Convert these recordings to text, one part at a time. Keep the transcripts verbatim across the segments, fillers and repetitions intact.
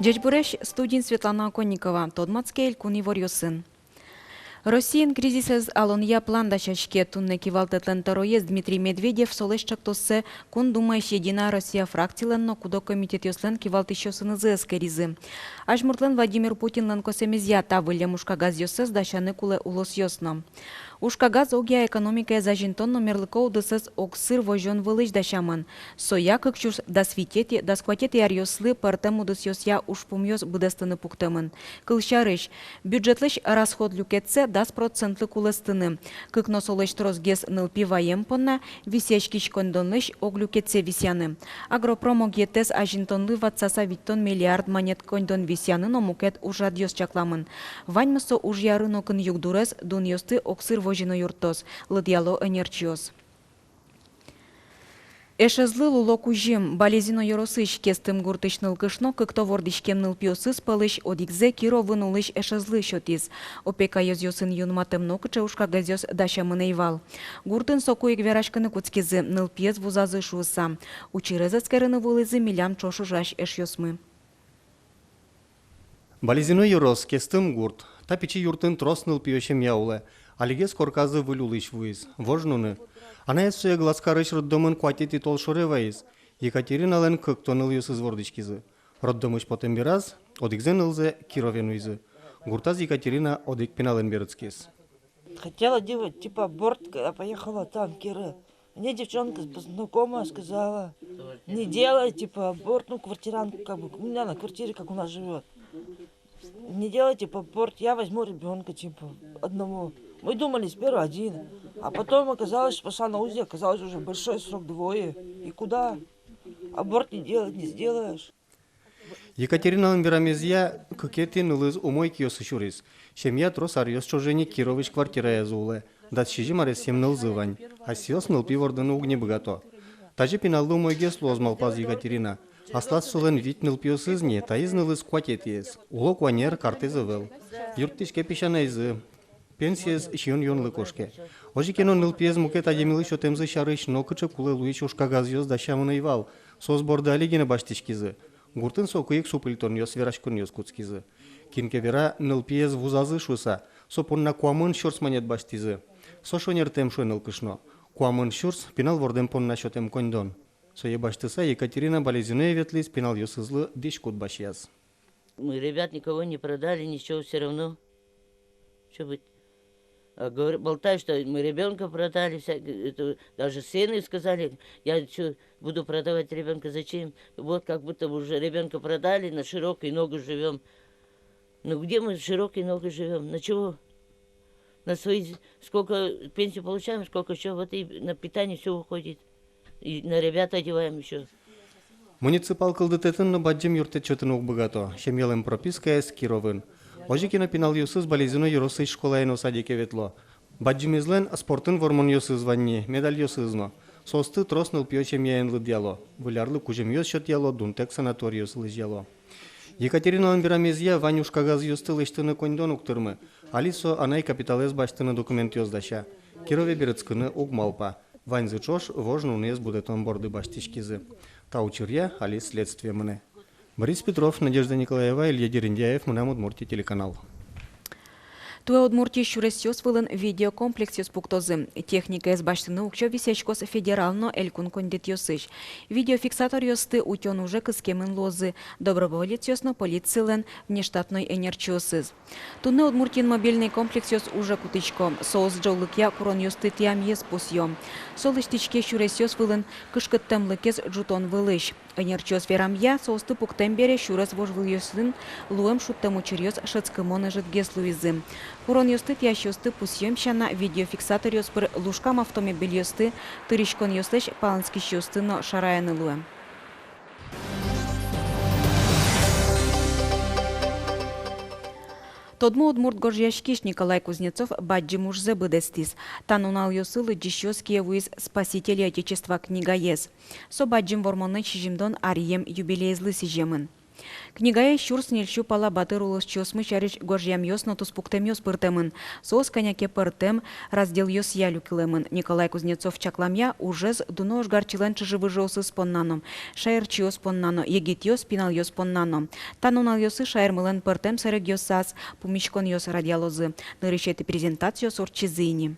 Ӟечбуресь! Студиын Светлана Оконникова. Тодматске элькун иворъёсын. Россиын кризисэз алонъя план дасяське. Туннэ кивалтэтлэн тӧроез Дмитрий Медведев солэсь ӵектоссэ Кун Думаысь «Единая Россия» фракцилэн но куд-ог комитетъёслэн кивалтӥсьёсынызы эскеризы. Азьмуртлэн Владимир Путинлэн косэмезъя, та выллем ужкагазъёссэс дасяны кулэ улосъёс но. Ужкагаз огъя экономикаез азинтон но мерлыко удысэз огсыр возён вылысь дасямын. Соя кык сюрс дас витетӥ, дас куатетӥ аръёслы пӧртэм удысъёсъя ужпумъёс быдэстыны пуктэмын. Кылсярысь, бюджетлэсь расход люкетсэ дас процентлы кулэстыны, кык но солэсь тросгес нылпи ваем понна, висъяськись коньдонлэсь ог люкетсэ висъяны. Агропром огъетэз азинтонлы ватсаса витьтон миллиард манет коньдон висъяны но мукет ужрадъёс чакламын. Ваньмыз со ужъярын окын югдурез, дунъёсты огсыр возьыны юрттоз, лыдъяло ӧнерчиос. Эшезлы луло кузьым. Балезино ёросысь Кестым гуртысь нылкышно кыкто вордӥськем нылпиосыз пӧлысь одӥгзэ Кировын улӥсь эшезлы сётӥз. Опека ёзъёсын юнматэм нокыӵе ужкагазъёс дасямын ӧй вал. Гуртын соку ик вераськыны кутскизы, нылпиез вузазы шуыса. Учырез эскерыны вуылӥзы милям ӵош ужась эшъёсмы. Балезино ёрос, Кестым гурт. Та пичи юртын трос нылпиё семья улэ. Алигес корказы выль улӥсь вуиз, вож нуны. Анаез сое Глазкарысь роддомын куатетӥ толшоре вайиз. Екатериналэн кыкто нылъёсыз вордӥськизы. Роддомысь потэм бераз одӥгзэ нылзэ Кирове нуизы. Гуртаз Екатерина одӥг пиналэн берытскиз. Хотела делать, типа, аборт, когда поехала там, Кира. Мне девчонка знакомая сказала: «Не делай, типа, аборт, ну, квартирантка, как бы, у меня на квартире, как у нас живёт. Не делай, типа, аборт, я возьму ребёнка, типа, одного». Мы думали сперва один, а потом оказалось, что пошла на УЗИ, оказалось, уже большой срок, двое. И куда? Аборт не делать, не сделаешь. Екатериналэн верамезъя, кыкетӥ нылыз умой киосы сюриз. Семья трос аръёс ӵоже ни Кировысь квартираязы улэ. Дас сизьым аресъем нылзы вань. Асьсэос нылпи вордыны уг ни быгато. Тазьы пиналлы умойгес луоз, малпаз Екатерина. Аслаз солэн вить нылпиосыз ни, таиз нылыз куатетӥез. Уло куанер, картэз ӧвӧл. Юрттӥське песянайзы. Пенсиез сиён-юонлы кошке. Озьы ке но, нылпиез мукет адямилы сётэмзы сярысь нокыӵе кулэ луись ужкагазъёс дасямын ӧй вал. Соос борды али гинэ басьтӥськизы. Гуртын соку ик супыльтонъёс, вераськонъёс кутскизы. Кин ке вера, нылпиез вузазы шуыса, со понна куамын сюрс манет басьтӥзы. Со шонертэм, шуэ нылкышно. Куамын сюрс — пинал вордэм понна сётэм коньдон. Сое басьтыса, Екатерина Балезиное ветлӥз, пиналъёсызлы дӥськут басьяз. Мы ребят никого не продали, ничего, всё равно. Чё быть? А говорю, болтаю, что мы ребёнка продали, вся, это, даже цены сказали. Я чё, буду продавать ребёнка, зачем? Вот как будто бы уже ребёнка продали, на широкой ногой живём. Ну где мы с широкой ногой живём? На чего? На свои, сколько пенсию получаем, сколько ещё, вот и на питание всё уходит. И на ребят одеваем ещё. Муниципал кылдытэтын но бадӟым юрттэт сётыны уг быгато, семьялэн пропискаез Кировын. Озьы ке но, пиналъёсыз Балезино ёросысь школае но садике ветло. Бадӟымезлэн спортын вормонъёсыз вань ни, медальёсыз но. Соосты трос нылпиё семьяен лыдъяло, выль арлы кузьымъёс сётъяло, дунтэк санаториосы лэзьяло. Екатериналэн верамезъя, вань ужкагазъёсты лэсьтыны коньдон уг тырмы. Али со анай капиталэз басьтыны документъёс дася. Кирове берытскыны уг малпа. Ваньзы ӵош вож нунэз будэтон борды басьтӥськизы. Та учыръя али следствие мынэ. Борис Петров, Надежда Николаева, Илья Дерендяев, «Мынам Удмуртие» телеканал. Туэ Удмуртиысь сюресъёс вылын видеокомплексъёс пуктозы. Техникаез басьтыны уксё висъяськоз федерал но элькун коньдэтъёсысь. Видеофиксаторъёсты утён уже кыскемын луозы доброволецъёс но полицилэн внештатной ӧнерчиосыз. Туннэ Удмуртиын мобильной комплексъёс уже кутӥсько. Соос ӝоглыкъя куронъёсты тӥямез пусъё. Со лэсьтӥське сюресъёс вылын кышкыттэмлыкез ӝутон вылысь. Ӧнерчиос верамъя, соосты пуктэм бере сюрес вожвылъёсын луэм шудтэм учыръёс шӧдскымон ӧжытгес луизы. Куронъёсты тӥясьёсты пусъем сяна, видеофиксаторъёс пыр лушкам автомобильёсты, тыриськонъёслэсь палэнскисьёсты но шараяны луэ. Тодмо удмурт гожъяськись Николай Кузнецов бадӟым ужзэ быдэстӥз. Та нуналъёсы лыдӟисьёс кие вуиз «Спасители Отечества» книгаез. Со бадӟым вормонлэн сизьымдон аръем юбилеезлы сӥземын. Книгае сюрс ньыльсю пала батыр улосчиосмы сярысь гожъямъёс но туспуктэмъёс пыртэмын. Соос кӧня ке пӧртэм разделъёсъя люкылэмын. Николай Кузнецов чакламъя, ужез дуно ожгарчилэн чыжы-выжыосыз понна но, шаерчиос понна но, егитъёс, пиналъёс понна но. Та нуналъёсы шаермылэн пӧртэм сэрегъёсаз пумиськонъёс радъялозы. Нырысетӥ презентациос ортчизы ини.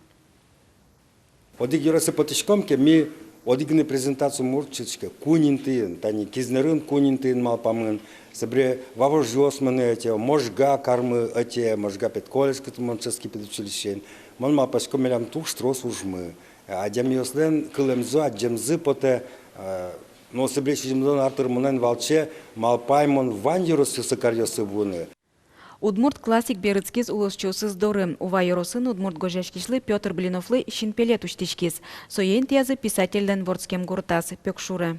Одӥг ёросэ потӥськом ке, ми одӥг гинэ презентаци ум ортчытӥське, куинь интыын, тани Кизнерын куинь интыын малпамын, собере Вавожъёс мынэ ӧте, Можга кармы ӧте, Можга педколледж, кытын мон дышетски педучилищеын. Мон малпасько, милям туж трос ужмы. Адямиослэн кылэмзы, адӟемзы потэ, э, но собере сизьымдон ар тырмонэн валче малпай мон вань ёросъёсы каръёсы вуыны. Удмурт классик берытскиз улосчиосыз доры. Ува ёросын удмурт гожъяськисьлы Пётр Блиновлы синпелет усьтӥськиз. Сое интыязы писательлэн вордскем гуртаз, Пекшуре.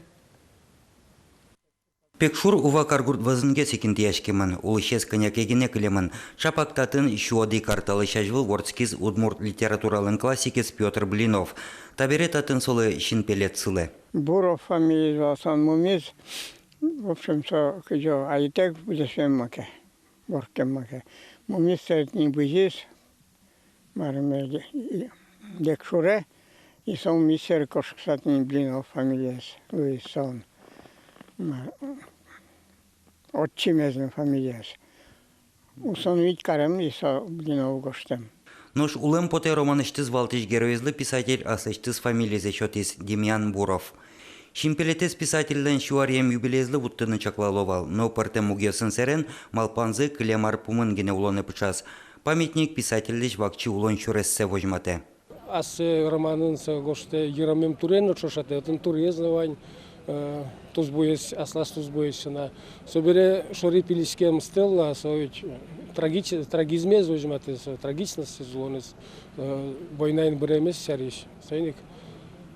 Пекшур Ува каргурт вӧзынгес ик интыяськемын, улӥсез кӧня ке гинэ кылемын. Чапак татын сю одӥг ар талэсь азьвыл вордскиз удмурт литературалэн классикез Пётр Блинов. Табере татын солы синпелет сылэ. Буров фамилиез вал солэн мумиз, в общем, со кызьы айытэк быдэсмем маке. Вордскем маке. Мумиз сэртни бызиз, марым, э, Пекшуре, и со мумиз сэрт кошкыса тӥни Блинов фамилиез луиз солэн. Ма-, отчимез но фамилиез. Усон вить карем, и со Блинов гожтэм. Нош «Улэм потэ» романысьтыз валтӥсь героезлы писатель аслэсьтыз фамилизэ сётӥз, Демьян Буров. Синпелетэз писательлэн сю аръем юбилеезлы вуттыны чаклало вал, но пӧртэм мугъёсын сэрен малпанзы кылем ар пумын гинэ улонэ пыӵаз. Памятник писательлэсь вакчи улон сюрессэ возьматэ. Ассэ романын со гожтэ йыромем турен но ӵошатэ, отын турез но вань, э, тусбуез, аслаз тусбуез сяна. Собере шори пилиськем Стелла, со ведь трагич-, трагизмез возьматэ, со трагичностез улонэз, э, войнаын быремез сярысь. Соин ик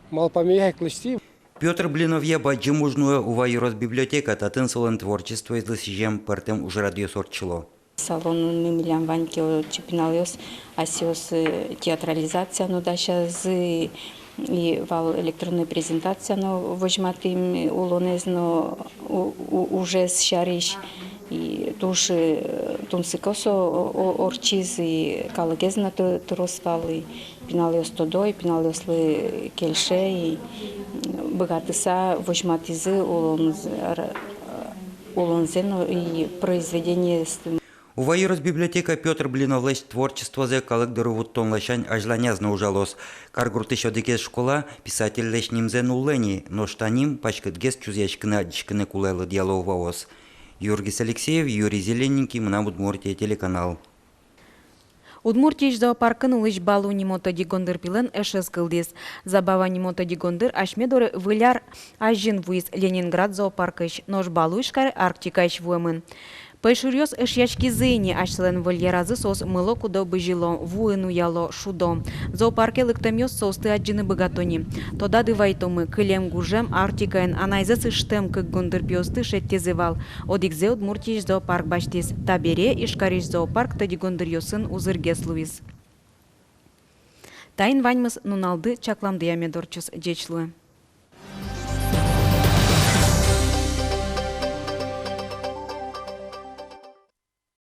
малпамея ик лэсьтӥ. Пётр Блиновъя бадӟым уж нуэ Ува ёрос библиотека, татын солэн творчествоезлы сӥзем пӧртэм ужрадъёс ортчыло. Салонмы милям вань ке, отчы пиналъёс асьсэос, э, театрализация но дасязы, и вал электронной презентация но возьматӥм улонэз но у-, у-, ужез сярысь. И туж, э, тунсыко со о-, о-, ортчиз, и калыкез но ту-, трос вал, и пиналъёс тодо, и пиналъёслы кельше, и, м, быгатыса возьматӥзы улонзэ, р-, улонзэ но и произведениез. Ува ёрос библиотека Пётр Блиновлэсь творчествозэ калык доры вуттон ласянь азьланяз но ужалоз. Каргуртысь одӥгез школа писательлэсь нимзэ нуллэ ни, нош та ним паськытгес чузъяськыны, адӟиськыны кулэ, лыдъяло уваос. Юргис Алексеев, Юрий Зелененький, «Мынам Удмуртие» телеканал. Удмуртиысь зоопаркын улӥсь Балу нимо тӧдьы гондырпилэн эшез кылдӥз. Забава нимо тӧдьы гондыр асьме доры Выль ар азьын вуиз Ленинград зоопаркысь, нош Балу Ижкаре Арктикаысь вуэмын. Пӧйшуръёс эшъяськизы ини, асьсэлэн вольеразы соос мыло-кыдо бызьыло, вуын уяло, шудо. Зоопарке лыктэмъёс соосты адӟыны быгато ни. Тодады вайтомы, кылем гужем Арктикаын анайзэс ыштэм кык гондырпиосты шедьтӥзы вал. Одӥгзэ Удмуртиысь зоопарк басьтӥз. Табере Ижкарысь зоопарк тӧдьы гондыръёсын узыргес луиз. Таин ваньмыз. Нуналды чакламдыя мед ортчоз. Ӟеч луэ.